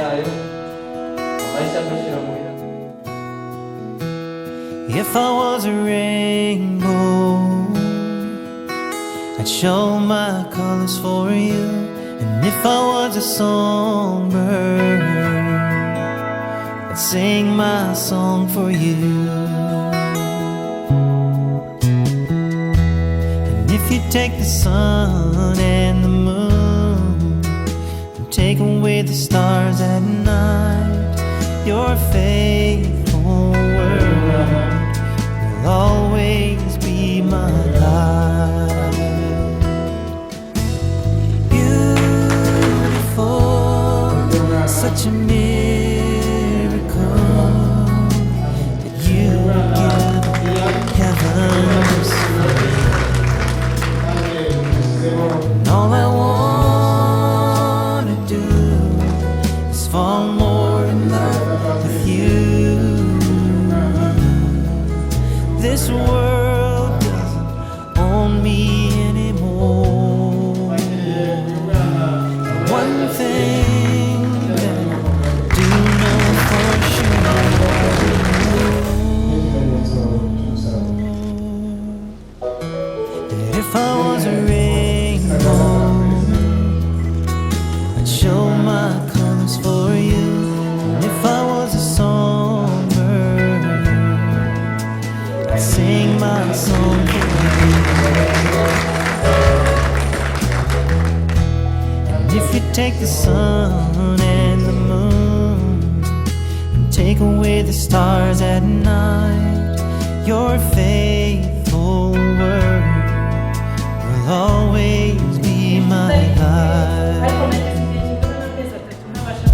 Yayo amashyi adushira mu. If I was a rainbow, I'd show my colors for you. And if I was a songbird, I'd sing my song for you. And if you take the sun and the moon and take away the stars at night, your faithful word will always be my guide. Beautiful, such a miracle that you would give heavens for me. And all I wanna do is fall more in love with you. This world doesn't own me anymore. One thing that I do know for sure, N'ikimenyetso cy'umusaraba. That if I was a rainbow, I'd show my colors for you. And if I was a songbird, I'd sing my song for you. And if you take the sun and the moon and take away the stars at night, your faithful word will always be my guide. Ariko nageze igihe kingana n'amezi 3 ntabasha.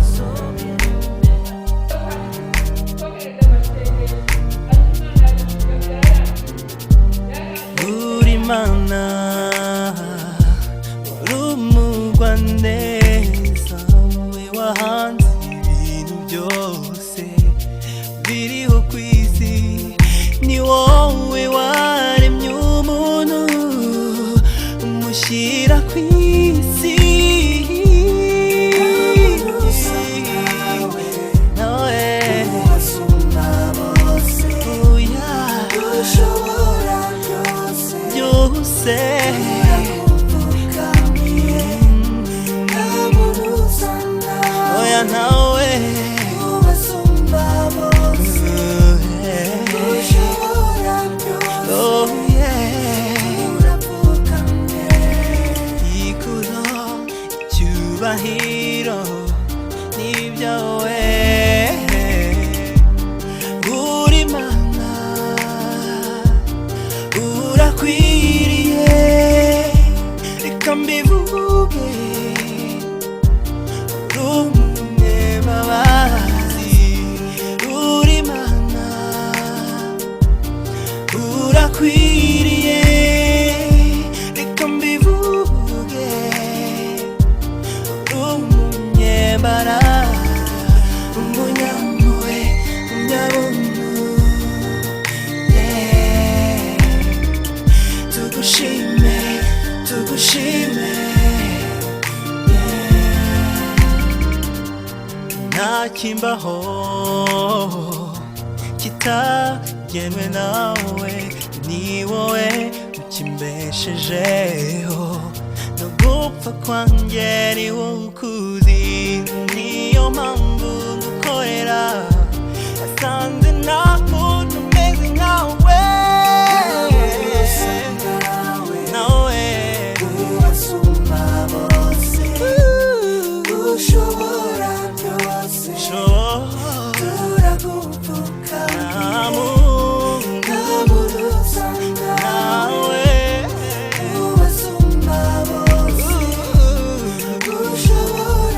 Uri Mana, uri umugwaneza, we wahanze ibintu byose biriho ku isi. Ni wowe waremye umuntu, umushyira ku isi. Nawe oya byose, oya nawe. Oh yeah. Ikuzo, icyubahiro nibyawe. Uri Mana, urakwiriye, reka mbivuge. Uri umunyembabazi, uri Mana, urakwiriye, reka mbivuge. Uri umunyembaraga, umunyampuhwe, umunyabuntu, yeah. Tugushime, tugushime, yeah. Ntakimbaho kitagenwe nawe, ni wowe ukimbeshejeho. No gupfa kwanjye ni wowe ukuzi, niyo mpamvu ngukorera. Nasanze nta muntu umeze nkawe, nawe Ushobora byose, turagupfukamira, nta muntu usa nawe, ubasumba bose, ushobora.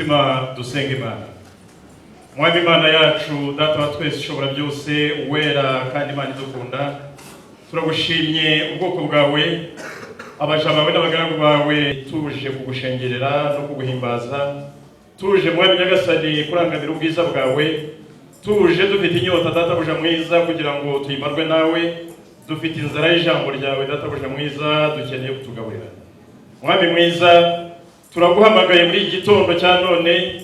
Imitima dusenga Imana. Mwami Imana yacu, Data wa twese ushobora byose, uwera kandi Imana idukunda, turagushimye ubwoko bwawe, abaja bawe n'abagaragu bawe, tuje kugushengerera no kuguhimbaza, tuje Mwami Nyagasani kurangamira ubwiza bwawe, tuje dufite inyota Databuja mwiza kugira ngo tuyimarwe nawe, dufite inzara y'ijambo ryawe Databuja mwiza, dukeneye kutugaburira. Mwami mwiza, turaguhamagaye muri iki gitondo cya none.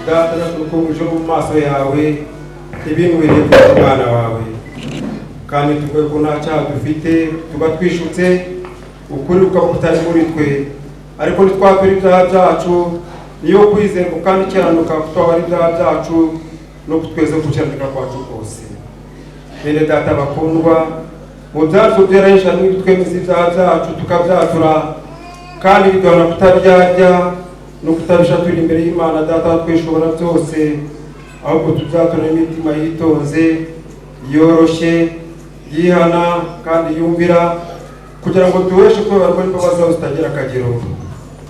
Data natwe mu maso yawe ntibinkwiriye kuba umwana wawe, kandi tuvuge ko nta cyaha dufite, tuba twishutse, ukuri kukaba kutari muri twe, ariko ntitwatura ibyaha byacu, niyo kwizerwa kandi ikiranuka kutwabara ibyaha byacu no kutweza gukiranuka kwacu kose. Bene Data bakundwa, mu byacu byereshya n'ibitwemeza ibyaha byacu tukabyatura, kandi biduhana kutaryarya no kutabisha turi imbere y'Imana Data twishobora byose, ahubwo tubyatura n'imitima yitonze, yoroshye, yihana kandi yumvira, kugira ngo duheshe kubabarwa n'imbabazi zawe zitagira akagero.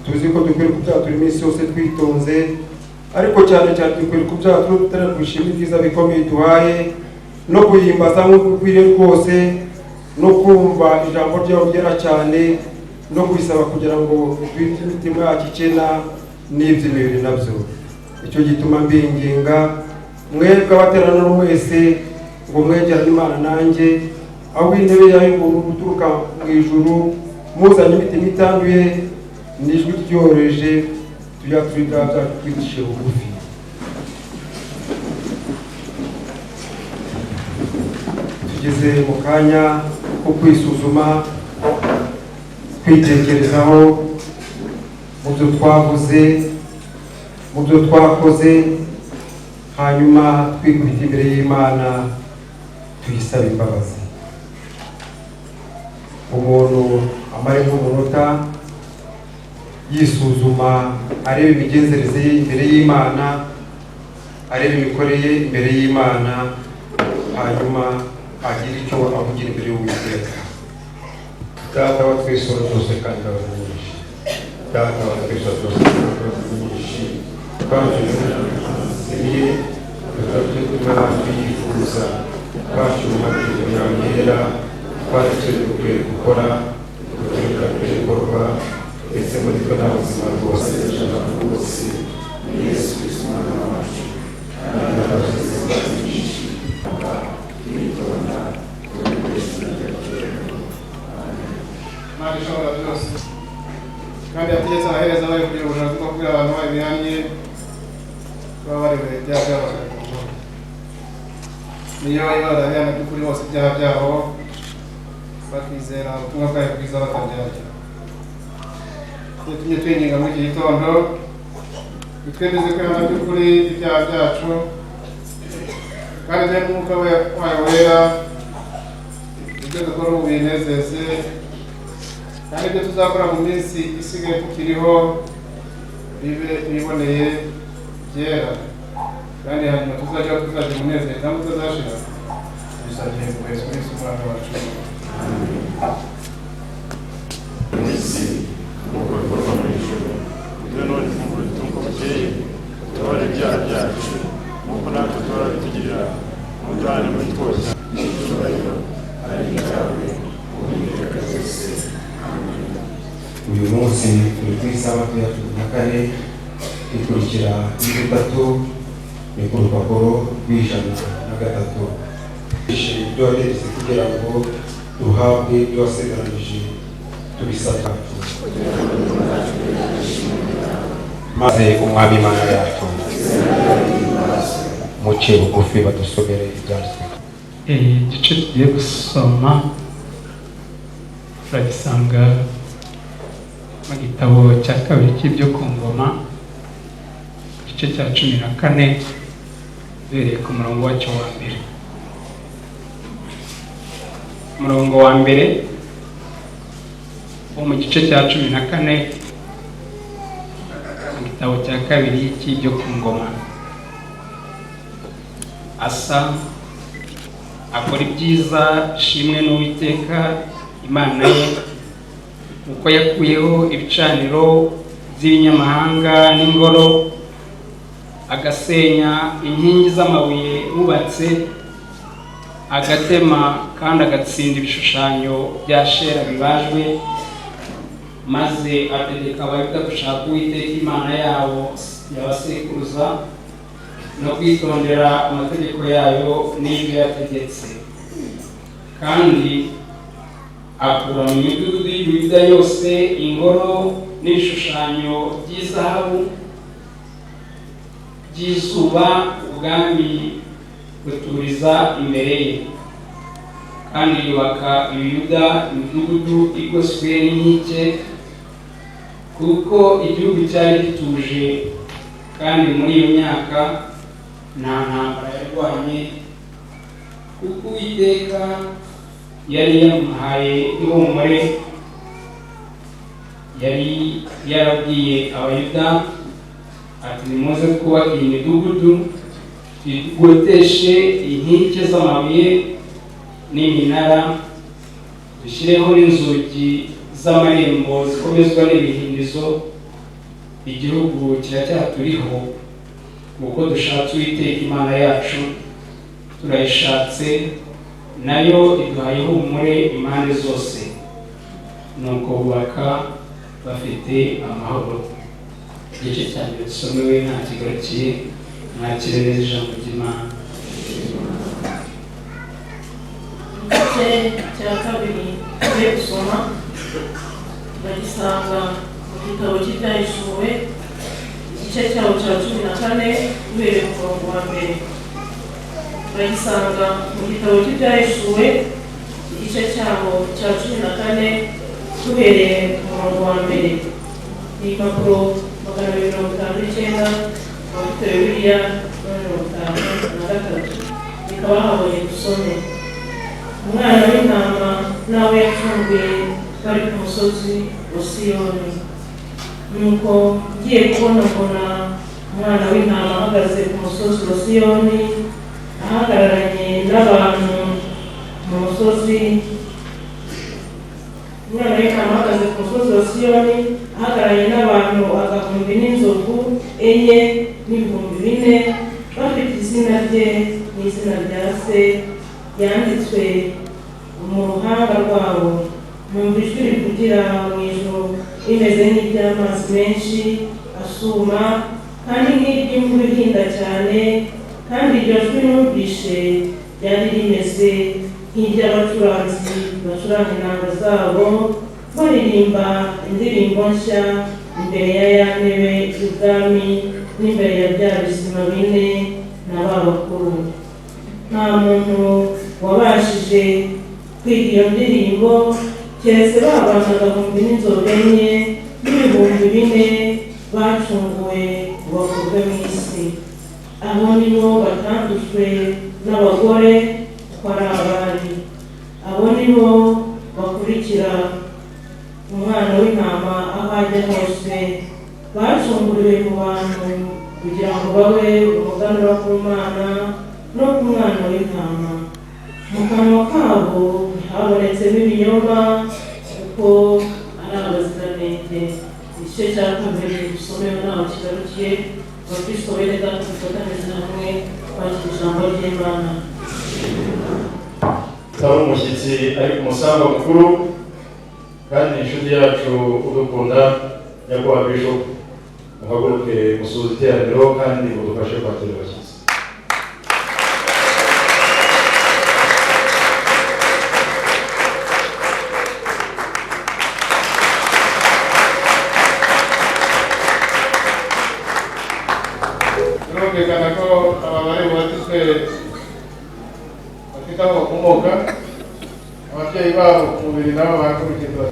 Tuzi ko dukwiye kubyatura iminsi yose twitonze, ariko cyane cyane dukwiye kubyatura tutari ibyiza bikomeye duhaye, no guhimbaza nk'uko ukwiriye rwose, no kumva ijambo ryawe ryera cyane, no kwisaba kugira ngo twite imitima yacu ikena n'iby'imibiri nabyo. Icyo gituma mbinginga mwebwe abaterana mwese ngo mwegerane Imana nanjye, aho intebe yayo ubuntu guturuka mu ijuru, muzanye imitima itanduye n'ijwi ryoroheje, tujya turi ibyaha byacu twicishe bugufi. Tugeze mu kanya ko kwisuzuma, kwitekerezaho mu byo twavuze, mu byo twakoze, hanyuma twikubita imbere y'Imana tuyisaba imbabazi. Umuntu amare nk'umunota yisuzuma, areba imigenzereze ye imbere y'Imana, areba imikorere ye imbere y'Imana, hanyuma agira icyo avugira imbere y'Uwiteka. Data wa twese byose kandi imbabazi nyinshi, Data wa twese byose kandi imbabazi nyinshi, twaje tutuma twifuza, twaje mu mategeko yawe yera, twaje dukwiye gukora, duturika ibikorwa, ndetse muri twe nta buzima rwose, ijana rwose, Yesu Kristo Umwana wacu, kandi imbabazi nyinshi. Imana ishobora byose kandi yategetse abahereza bayo kugira ubushobozi bwo kubwira abantu bayo bihamye baba barebera ibyaha byabo bakabikuraho. Niyo ibabarira by'ukuri bose ibyaha byabo, bakizera ubutumwa bwayo bwiza bataryarya. Tumye twinginga muri iki gitondo Bitwemeze kwihana by'ukuri ibyaha byacu, kandi duhe n'Umwuka wayo wera, ibyo dukora ubu binezeze, kandi ibyo tuzakora mu minsi isigaye tukiriho bibe biboneye byera, kandi hanyuma tuzajya tuzagira umunezero cyangwa utazashira. Tubisabye ku Yesu Kristo Umwami wacu. Mu isi nk'uko bikorwa mu ijuru. Uduhe none ifunguro ritunga bukeye, utubabarire ibyaha byacu nk'uko natwe duhora bitugirira, ntuduhane muri twose icyubahiro ari icyawe ubu n'iteka ryose. Uyu munsi turi ku isabato ya 14 ikurikira iy'ubutatu, ni ku rupapuro rw'103. Ibyo wategetse kugira ngo duhabwe ibyo wasezeranije, tubisabye maze Umwami Imana yacu. Muce bugufi badusomere ibyanditswe. Igice tugiye gusoma turagisanga mu gitabo cya kabiri cy'ibyo ku ngoma, igice cya 14, duhereye ku murongo wacyo wa mbere. Umurongo wa mbere wo mu gice cya 14 mu gitabo cya kabiri cy'ibyo ku ngoma. Asa akora ibyiza ishimwe n'Uwiteka Imana ye, kuko yakuyeho ibicaniro by'ibinyamahanga n'ingoro, agasenya inkingi z'amabuye bubatse, agatema kandi agatsinda ibishushanyo bya Shera bibajwe, maze ategeka Abayuda gushaka Uwiteka Imana yabo yabasekuruza no kwitondera amategeko yayo n'ibyo yategetse. Kandi akura mu midugudu y'Ubuyuda yose ingoro n'ibishushanyo by'izahabu by'izuba, ubwami buturiza imbere ye. Kandi yubaka Ibiyuda imidugudu igoswe n'inkike, kuko igihugu cyari gituje, kandi muri iyo myaka nta ntambara yarwanye, kuko Uwiteka yari yamuhaye ihumure. Yari yarabwiye Abayuda ati: "Nimuze twubake iyi midugudu, tuyigoteshe inkike z'amabuye n'iminara, dushyireho n'inzugi z'amarembo zikomezwa n'ibihindizo. Igihugu kiracyaturiho, kuko dushatse Uwiteka Imana yacu, turayishatse, nayo iduhaye ihumure impande zose." Nuko bubaka bafite amahoro. Igice cya mbere dusomewe nta kigarukiye. Mwakire neza ijambo ry'Imana. Igice cya kabiri tugiye gusoma turagisanga mu gitabo cy'Ibyahishuwe, igice cyawo cya 14, uhereye ku murongo wa mbere. Turagisanga mu gitabo cy'Ibyahishuwe, igice cyawo cya 14, duhereye ku murongo wa mbere. Ni impapuro 259 abafite Bibiliya, 53. Bikaba bahabonye, dusome. Umwana w'Intama n'abo yacunguye bari ku musozi wa Siyoni. Nuko ngiye kubona mbona Umwana w'Intama ahagaze ku musozi wa Siyoni, ahagararanye n'abantu mu musozi. Umwana w'Intama ahagaze ku musozi wa Siyoni, ahagararanye n'abantu agahumbi n'inzovu enye n'ibihumbi bine, bafite izina rye n'izina rya Se yanditswe mu ruhanga rwabo. Numva ijwi rivugira mu ijuru rimeze nk'iry'amazi menshi asuma kandi nk'iry'imvura ihinda cyane, kandi iryo jwi numvishe ryari rimeze nk'iry'abacuranzi bacuranga inanga zabo, baririmba indirimbo nshya imbere ya ya ntebe y'ubwami n'imbere ya bya bizima bine na ba bakuru. Nta muntu wabashije kwiga iyo ndirimbo keretse ba bantu agahumbi n'inzovu enye n'ibihumbi bine. Bacunguwe ngo bakurwe mu isi. Abo ni bo batandujwe n'abagore kuko ari abari. Abo ni bo bakurikira Umwana w'Intama aho ajya hose. Bacunguriwe mu bantu kugira ngo babe umuganura ku Mana no ku Mwana w'Intama. Mu kanwa kabo ntihabonetsemo ibinyoma, kuko ari abaziranenge. Igice cya kabiri dusomewe ntaho kigarukiye. Abakristo bene Data, dufatanyirize hamwe kwakira ijambo ry'Imana. Turabona umushyitsi ari ku musangwa mukuru, kandi ni inshuti yacu udukunda, nyakubahwa Bishop, muhaguruke musuhuze iteraniro kandi mudufashe kwakira abashyitsi. Birumvikana ko aba bari bubatizwe bafite aho bakomoka, ababyeyi babo ku mubiri nabo bakurikizwa.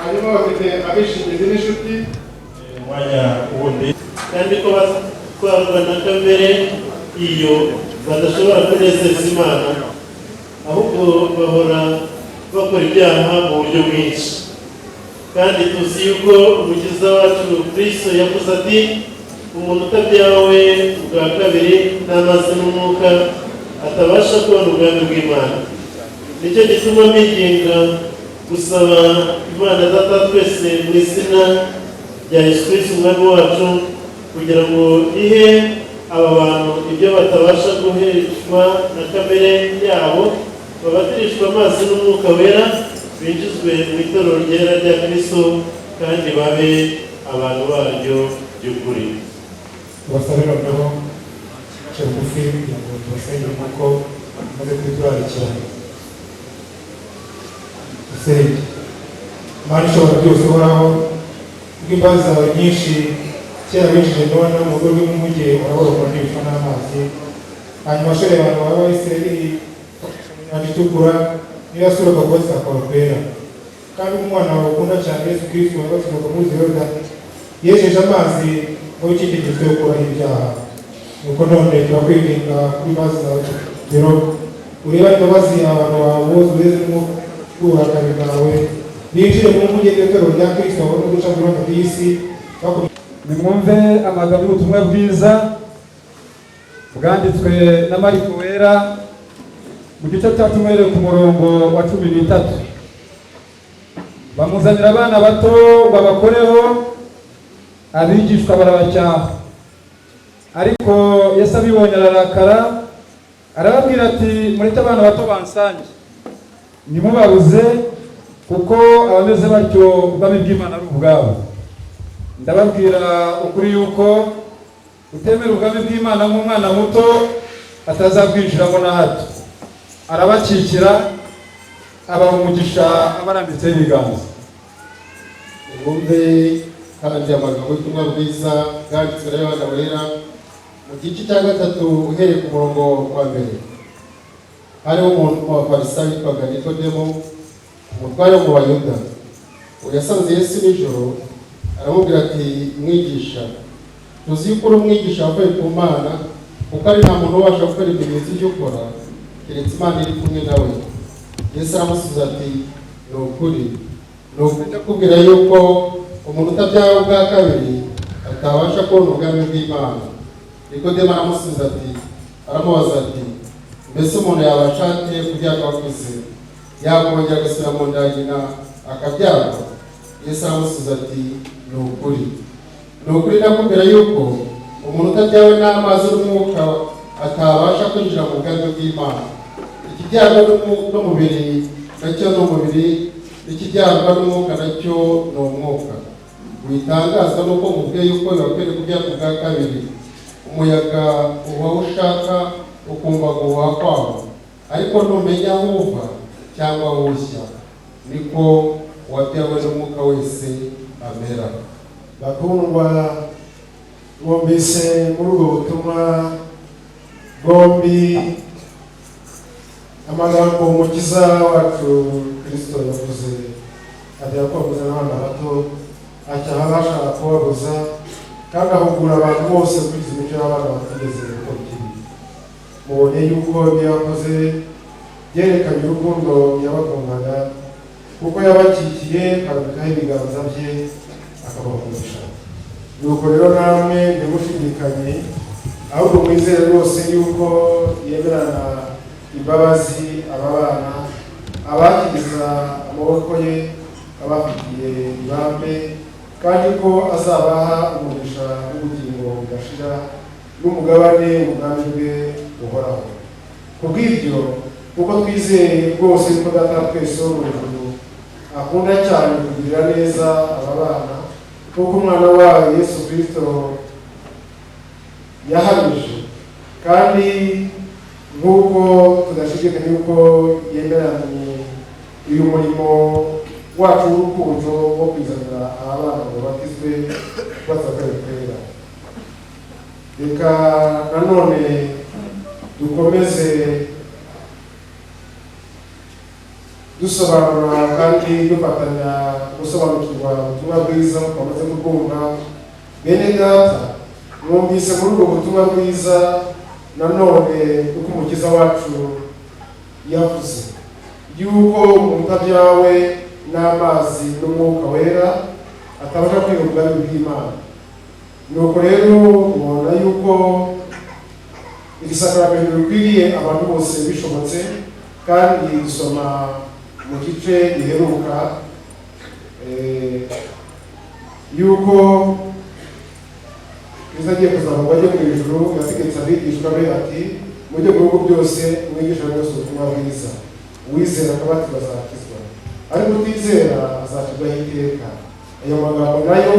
Hanyuma bafite abishingizi n'inshuti. Umwanya wundi. Kandi ko batwarwa na kamere iyo badashobora kunezeza Imana, ahubwo bahora bakora ibyaha mu buryo bwinshi. Kandi tuzi yuko Umukiza wacu Kristo yavuze ati: "Umuntu utabyawe ubwa kabiri n'amazi n'umwuka atabasha kubona ubwami bw'Imana." Nicyo gituma mbinginga gusaba Imana Data twese mu izina rya Yesu Kristo Umwami wacu, kugira ngo ihe aba bantu ibyo batabasha guheshwa na kamere yabo, babatirishwe amazi n'Umwuka Wera, binjizwe mu itorero ryera rya Kristo kandi babe abantu baryo by'ukuri. Tubasabe noneho ce bugufi kugira ngo tubasengere nk'uko tumaze kubiturarikira. Dusenge. Mana ishobora byose, uhoraho, kubw'imbabazi zawe nyinshi, kera winjije Nowa no mu rugo rw'inkuge, uraborokora n'ibishwa n'amazi. Hanyuma washoreye abantu bawe b'Abisirayeli mu Nyanja Itukura, niyo yasuraga kuba akaba kwera. Kandi umwana wawe ukunda cyane Yesu Kristo wabatizwaga muri Yorodani, yejeje amazi ngo icyitegererezo cyo gukuraho ibyaha. Nuko none turakwinginga kuri imbabazi zawe rero, ureba imbabazi abantu bawe bose ubezemo uburakari bwawe, binjire mu nkuge y'itorero rya Kristo, babone guca muri hagati y'isi. Nimwumve amagambo y'ubutumwa bwiza bwanditswe na Mariko Wera mu gice cya 10 uhereye ku murongo wa 13. Bamuzanira abana bato babakoreho, abigishwa barabacyaha. Ariko Yesu abibonye ararakara, arababwira ati: "Mureke abana bato bansange, ntimubabuze, kuko abameze batyo ubwami bw'Imana ari ubwabo. Ndababwira ukuri yuko utemera ubwami bw'Imana nk'umwana muto atazabwinjiramo na hato." Arabakikira, abaha umugisha, abarambitseho ibiganza. Mwumve kandi amagambo y'ubutumwa bwiza bwanditswe na Yohana Wera mu gice cya 3 uhereye ku murongo wa 1. Hariho umuntu mu Bafarisayo witwaga Nikodemo, umutware wo mu Bayuda. Uwo yasanze Yesu nijoro, aramubwira ati: "Mwigisha, tuzi yuko uri umwigisha wavuye ku Mana, kuko ari nta muntu ubasha gukora ibimenyetso ibyo ukora keretse Imana iri kumwe nawe." Yesu aramusubiza ati: "Ni ukuri, ni ukuri, ndakubwira yuko umuntu utabyawe ubwa kabiri atabasha kubona ubwami bw'Imana." Nikodemo aramusubiza ati, aramubaza ati: "Mbese umuntu yabasha ate kubyarwa akuze? Yakongera agasubira mu nda ya nyina akabyarwa?" Yesu aramusubiza ati: "Ni ukuri, ni ukuri, ndakubwira yuko umuntu utabyawe n'amazi n'umwuka atabasha kwinjira mu bwami bw'Imana. Ikibyarwa n'umubiri nacyo ni umubiri, ikibyarwa n'umwuka nacyo ni umwuka. Witangazwa n'uko mubwiye yuko bibakwiriye kubyarwa ubwa kabiri. Umuyaga uba ushaka, ukumva guhuha kwawo, ariko ntumenya aho uva cyangwa aho ujya. Niko uwabyawe n'umwuka wese amera." Bakundwa, mwumvise muri ubwo butumwa bombi Amagambo Umukiza wacu Kristo yavuze ajya kubabuza n'abana bato, acyaha abashaka kubabuza, kandi ahugura abantu bose gukurikiza imico y'abana batigeze gukora ikibi. Mubonye yuko ibyo yakoze byerekanye urukundo yabakundaga, kuko yabakikiye akarambikaho ibiganza bye akabahumisha. Nuko rero namwe ntimushidikanye, ahubwo mwizere rwose yuko yemerana imbabazi aba bana, abakiriza amaboko ye abafitiye ibambe, kandi ko azabaha umugisha w'ubugingo budashira n'umugabane mu bwami bwe buhoraho. Kubw'ibyo, kuko twizeye rwose ko Data wa twese wo mu ijuru akunda cyane kugirira neza aba bana, kuko umwana wayo Yesu Kristo yahamije, kandi nk'uko tudashidikanya yuko yemeranye uyu murimo wacu w'urukundo wo kwizanira aba bana ngo batizwe basakaye kwera. Reka nanone dukomeze dusobanura kandi dufatanya gusobanukirwa ubutumwa bwiza twamaze kubwumva. Bene Data, mwumvise muri ubwo butumwa bwiza nanone uko Umukiza wacu yavuze yuko umuntu utabyawe n'amazi n'Umwuka Wera atabasha kwiga ubwami bw'Imana. Nuko rero mubona yuko iri sakaramento rikwiriye abantu bose bishobotse, kandi dusoma mu gice giheruka yuko Kristo agiye kuzamuka ajye mu ijuru, yategetse abigishwa be ati: mujye mu bihugu byose mwigishe bose ubutumwa bwiza, uwizera akabatizwa azakizwa, ariko utizera azacirwaho iteka. Ayo magambo nayo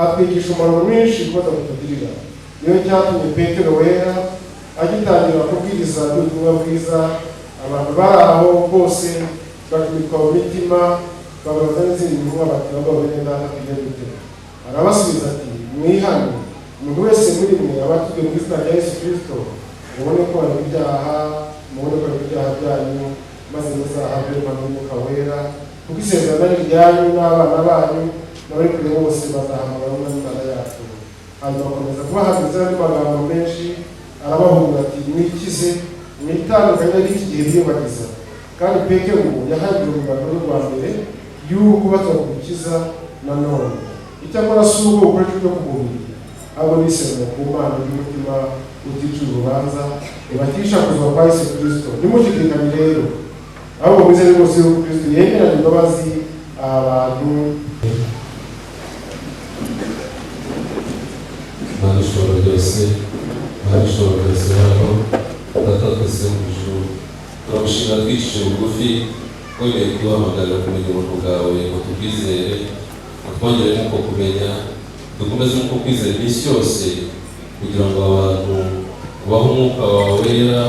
atwigisha umumaro mwinshi kubaza kutugirira. Niyo cyatumye Petero wera agitangira kubwiriza ubutumwa bwiza, abantu bari aho bose bakubitwa mu mitima, babaza n'izindi ntumwa bati: bagabo bene Data, tujye dute? Arabasubiza ati: mwihane, umuntu wese muri mwe abatizwe mu izina rya Yesu Kristo, mubone ko hari ibyaha, mubone ko hari ibyaha byanyu, maze muzahabwe n'Umwuka Wera, kuko isezerano ari iryanyu n'abana banyu n'abari kure bose bazahamagara n'Imana yacu. Hanyuma akomeza kubahamiriza andi magambo menshi, arabahugura ati: mwikize, mwitandukanye n'iki gihe biyobagiza. Kandi Petero yahagiye urungano rwe rwa mbere y'uko batagukiza nanone, icyakora si ubwo bukoresha bwo ku mubiri, ahubwo ni isezerano ku Mana y'umutima uticira urubanza ibatisha kuzuka kwa Yesu Kristo. Ntimushidikanye rero, ahubwo mwizere rwose yuko Kristo yemeranye imbabazi abantu. Mana ishobora byose, Mana ishobora byose hano, Data twese mu ijuru, turagushimira twicishije bugufi, wemeye kuduhamagarira kumenya ubuntu bwawe ngo tubwizere, utwongere nk'uko kumenya, dukomeze nk'uko kwizera iminsi yose, kugira ngo abantu ubahe Umwuka wawe Wera,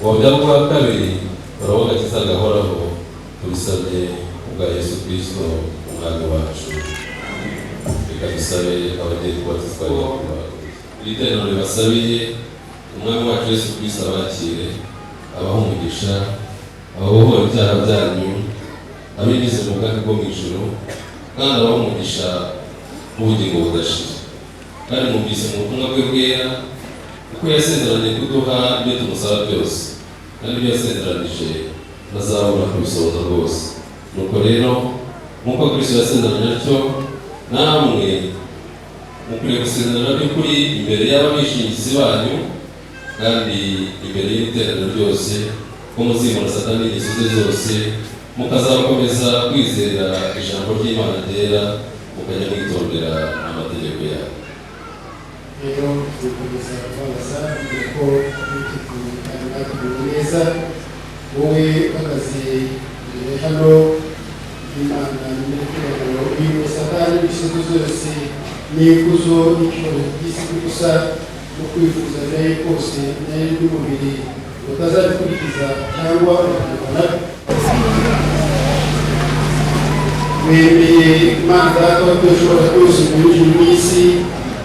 wabyara ubwa kabiri, barabe agakiza gahoraho. Tubisabye kubwa Yesu Kristo Umwami wacu. Reka dusabe abagiye kubatizwa iri teraniro ribasabiye Umwami wacu Yesu Kristo abakire, abahe umugisha, ababohore ibyaha byanyu, abinjize mu bwami bwo mu ijuru, kandi abahe umugisha w'ubugingo budashira. Kandi mwumvise mu butumwa bwe bwera kuko yasezeranye kuduha ibyo tumusaba byose, kandi ibyo yasezeranije ntazabura kubisohoza rwose. Nuko rero nk'uko Kristo yasezeranye atyo, namwe mukwiriye gusezerana by'ukuri imbere y'ababishingizi banyu kandi imbere y'iteraniro ryose, ko muzimura Satani n'ingeso ze zose, mukazakomeza kwizera ijambo ry'Imana ryera, mukajya mwitondera amategeko yayo. Rero tugikomeza kubabaza ko mwiteguye kandi mwateguye neza. Wowe uhagaze imbere hano y'Imana nyir'icyubahiro, uyu Satani n'ingeso zose n'ikuzo n'icyubahiro by'isi gusa no kwifuza nayo kose nayo y'umubiri utazabikurikiza cyangwa ukabibona. Wemeye Imana Data wa twese ushobora byose mu ijuru n'isi,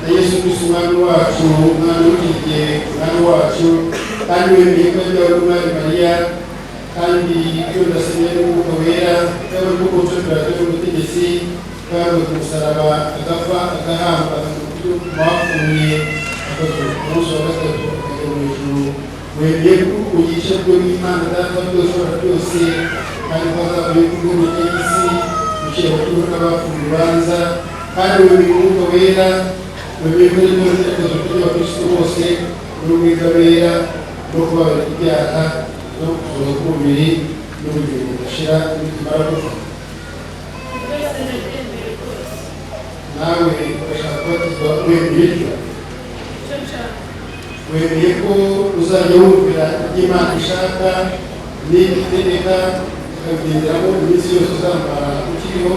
na Yesu Kristo Umwami wacu, Umwana w'ikige, Umwami wacu, kandi wemeye ko yabyawe n'Umwami Mariya, Kandi iyo ndasenye n'Umwuka Wera yaba n'umuco turaje n'ubutegetsi bwabwe ku musaraba agapfa agahambwa bapfuye akazuka ku munsi wa gatatu akajya mu ijuru. Wemeye ko uyica bwo n'Imana Data byose ushobora byose, kandi ko azavuye ku mperuka y'isi gucira abakuru n'abapfuye urubanza. Kandi wemeye Umwuka Wera, wemeye ko ari byose akazuka ry'abakristo bose n'ubumwe bw'abera no kubabarira ibyaha no kuzuka k'umubiri n'ubugingo budashira nitumara gupfa. Byose ndabyemeye rwose. Nawe urashaka kubatizwa, wemeye utyo? Icyo nshaka. Wemeye ko uzajya wumvira ibyo Imana ishaka n'ibyo itegeka ukabigenderamo iminsi yose uzamara ukiriho?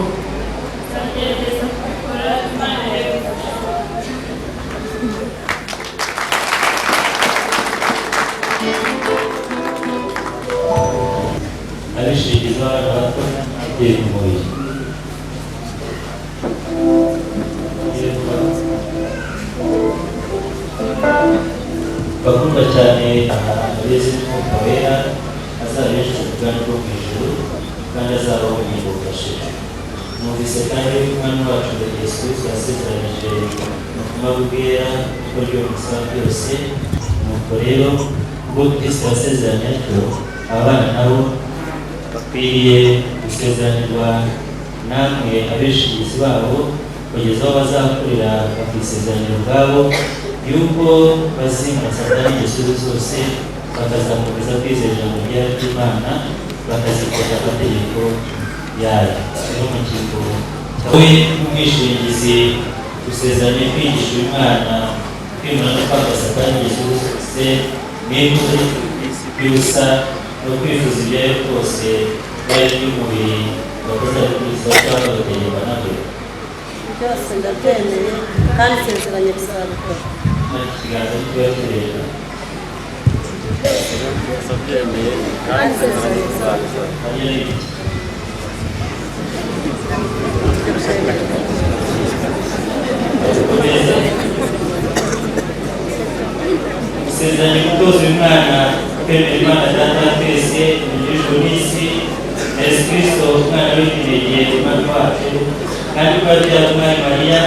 Nzagerageza kubikora Imana yabifashamo. Abishingizi b'abana bato ababyeyi ku mubiri. Bakundwa cyane, abezi n'Umwuka Wera azabesha ubwami bwo mu ijuru kandi azabaho ubugingo budashira. Numvise kandi yuko Umwami wacu Yesu Kristo yasezeranije ubutumwa bwera kuko ryo musaba byose. Nuko rero ubwo Kristo yasezeranye atyo, aba bana nabo bakwiriye gusezeranirwa namwe abishingizi babo kugeza aho bazakurira bakisezeranira ubwabo yuko bazimura Satani ingeso ze zose, bakazakomeza kwizera ijambo ry'Imana, bakazikora amategeko yayo. Rero mu cyimbo we nk'umwishingizi usezeranye kwigisha uyu mwana kwimura no kwanga Satani ingeso zose n'ikuzo by'ubusa no kwifuza ibyayo kose byari iby'umubiri, batazabikurikiza cyangwa bagategekwa nawe. Byose ndabyemeye kandi nsezeranye kuzabikora. Muri iki kiganza nibwo kireba. Ndabyemeye kandi nsezeranye kuzabikora. Hariya ni ibiki? Isezeranye gutoza uyu mwana kwemera Imana Data wa twese umujijwe n'isi na Yesu Kristo umwana w'ikinege Umwami wacu, kandi ko yabyaye Umwami Mariya,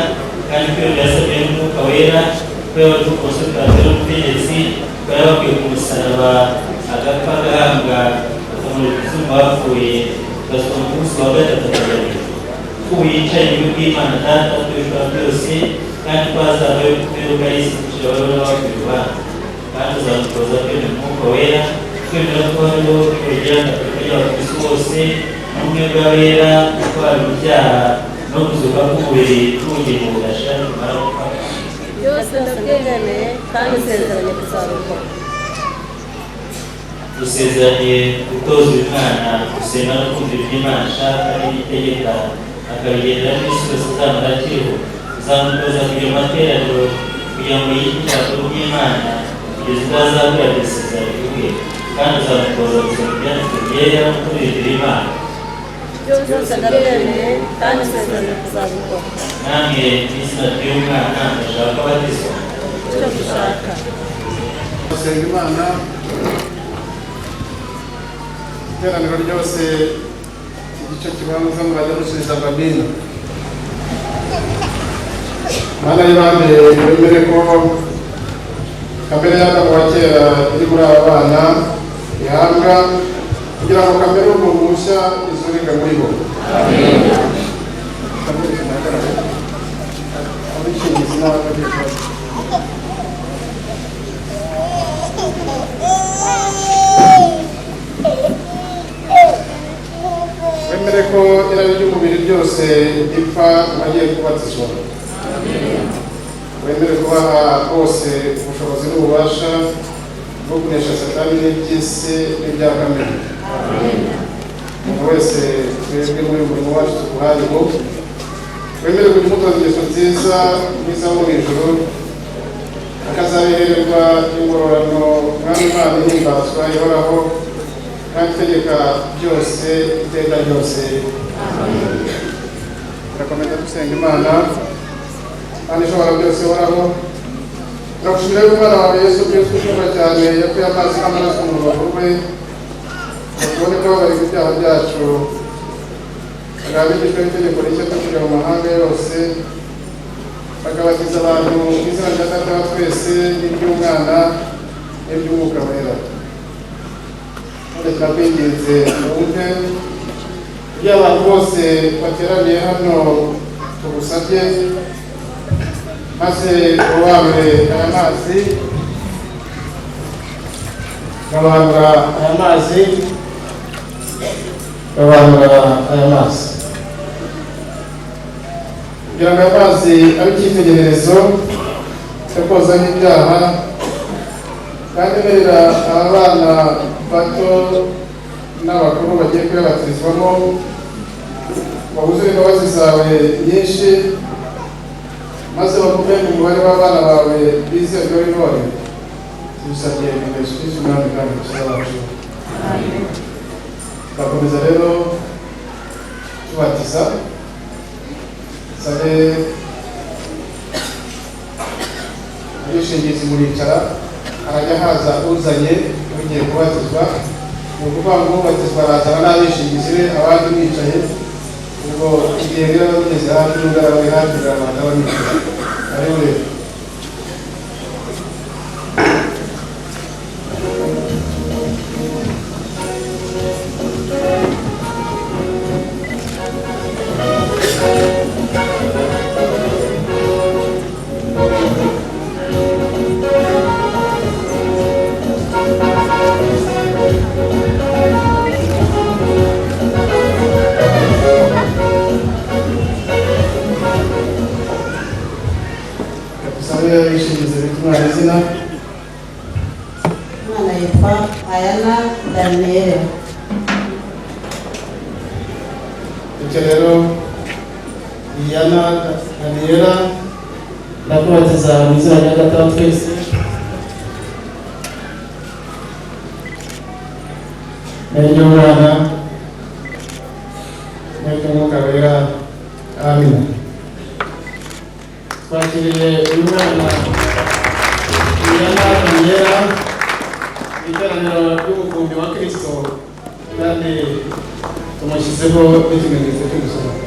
kandi ko yasabye n'Umwuka Wera, ko yabadukoze twatera ubutegetsi, ko yabakwiye ku musaraba agapfa agahambwa akamurika izuba bapfuye agasoma ku munsi wa gatatu akajya mu ijuru, ko ubu yicaye iburyo bw'Imana Data twishobora byose, kandi ko hazabayo imperuka y'isi gucira ababeho n'abapfuye urubanza. Kandi uzamutoza kwemera Umwuka Wera, kwemera ko hariho urugero gatolika ry'abakristo bose n'ubumwe bw'abera, gutwara ibyaha no kuzuka k'umubiri n'ubugingo budashira nitumara gupfa. Byose ndabyemeye kandi nsezeranye kuzabikora. Dusezeranye gutoza uyu mwana gusenga no kumvira ibyo Imana ishaka n'ibyo itegeka, akabigendera n'isi yose azamara akiriho. Uzamutoza kujya mu materaniro kugira ngo yige ijambo ry'Imana kugeza ubwo azakura isezerano ubwe, kandi uzamutoza gusoma ibyanditswe byera no kumvira Imana. Byose ndabyemeye kandi nsezeranye kuzabikora. Namwe mu izina ry'uyu mwana ndashaka ko abatizwa. Icyo dushaka. Gusenga Imana, iteraniro ryose igice kibanza murajya musubiza ngo amina. Mana y'ibambe, wemere ko kamere y'Adamu wa kera iri muri aba bana ihambwa kugira ngo kamere y'umuntu mushya izurike muri bo. Abishingizi n'abatagira. Wemere ko irari ry'umubiri ryose ripfa mu bagiye kubatizwa. Wemere kubaha bose ubushobozi n'ububasha bwo kunesha Satani n'iby'isi n'ibya kamere. Umuntu wese twebwe muri uyu murimo wacu tuguhaye ngo wemere kujya umutoza ingeso nziza nk'iza mu ijuru, akazabihererwa ingororano. Mwami Imana ihimbazwa ihoraho kandi itegeka byose iteka ryose. Turakomeza dusenga Imana kandi ishobora byose ihoraho. Turagushimira yuko Umwana wawe Yesu Kristo ushobora cyane yakuye amazi n'amaraso mu rubavu rwe, Tubone kubabarirwa ibyaha byacu, abigishwa b'itegeko rishya ryo kujya mu mahanga yose, bakabatiza abantu mu izina rya Data wa twese n'iry'Umwana n'iry'Umwuka Wera. None turakwinginze wumve ibyo abantu bose bateraniye hano tugusabye, maze urobanure aya mazi, robanura aya mazi, robanura aya mazi, kugira ngo aya mazi abe icyitegererezo cyo kozaho ibyaha, kandi emerera aba bana bato n'abakuru bagiye kuyabatirizwamo, wuzure imbabazi zawe nyinshi, maze bagume mu mubare w'abana bawe bizerwa b'intore. Tubisabye mu Yesu Kristo Umwami kandi Umukiza wacu. Turakomeza rero tubatiza. Sabe abishingizi muricara, harajya haza uzanye ugiye kubatizwa. Ni ukuvuga ngo ubatizwa arazana n'abishingizi be, abandi bicaye. Ubwo igihe rero bigeze hafi n'ubwo bari hafi abantu banicaye. Karibu rero. Dusabe abishingizi bita umwana izina. Umwana yitwa Ayana Daniela. Bityo rero Iyana Daniela, ndakubatiza mu izina rya Data wa twese n'iry'Umwana n'iry'Umwuka Wera. Amina. Twakiriye uyu mwana Iyana Daniela mu iteraniro ry'umukumbi wa Kristo, kandi tumushyizeho n'ikimenyetso cy'umusaraba.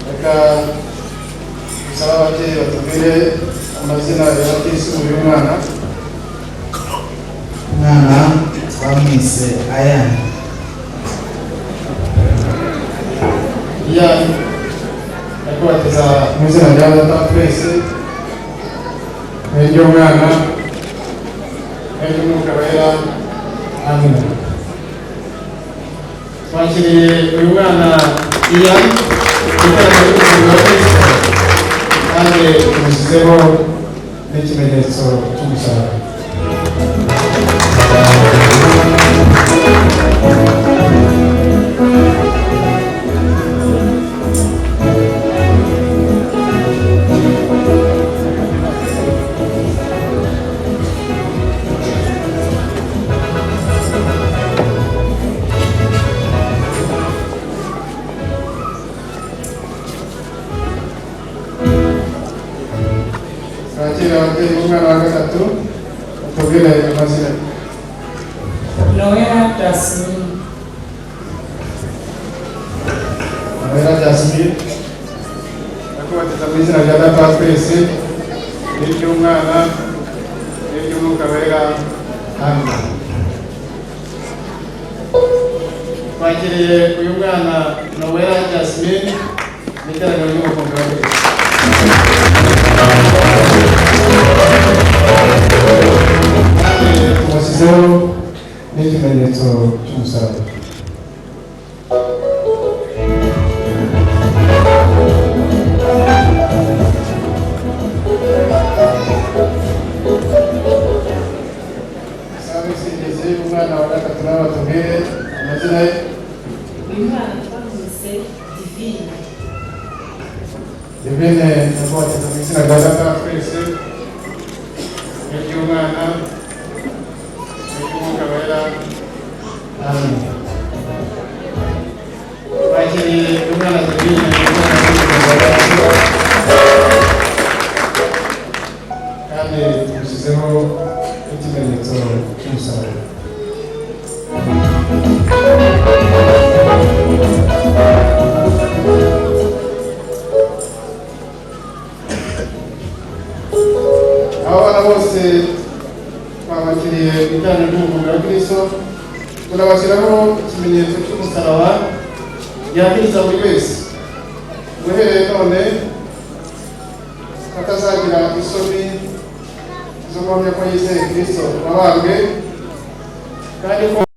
Reka dusabe ababyeyi batubwire amazina ya batisimu y'uyu mwana. Umwana twamwise Ayani. Iyani, ndakubatiza mu izina rya Data wa twese n'iry'Umwana n'iry'Umwuka Wera. Amina. Twakiriye uyu mwana Iyani mu iteraniro ry'umukumbi wa Kristo, kandi tumushyizeho n'ikimenyetso cy'umusaraba. Twakira ababyeyi b'umwana wa gatatu batubwire amazina. Noella Jasmine. Noella Jasmine, ndakubatiza mu izina rya Data wa twese n'iry'Umwana n'iry'Umwuka Wera. Amina. Twakiriye uyu mwana Noella Jasmine mu iteraniro ry'umukumbi wa Kristo, kandi tumushyizeho n'ikimenyetso cy'umusaraba. Iry'Umwana n'iry'Umwuka Wera. Amen. Bakiriye umwana Divine kandi tumushyizeho n'ikimenyetso cy'umusaraba. Aba bana bose babakiriye ijyanye n'umuvugo wa Kristo, tunabashyiraho ikimenyetso cy'umusaraba yakiriza buri wese uhereye none atazagira isoni zo guhamya ko yizeye Kristo wabambwe kandi ko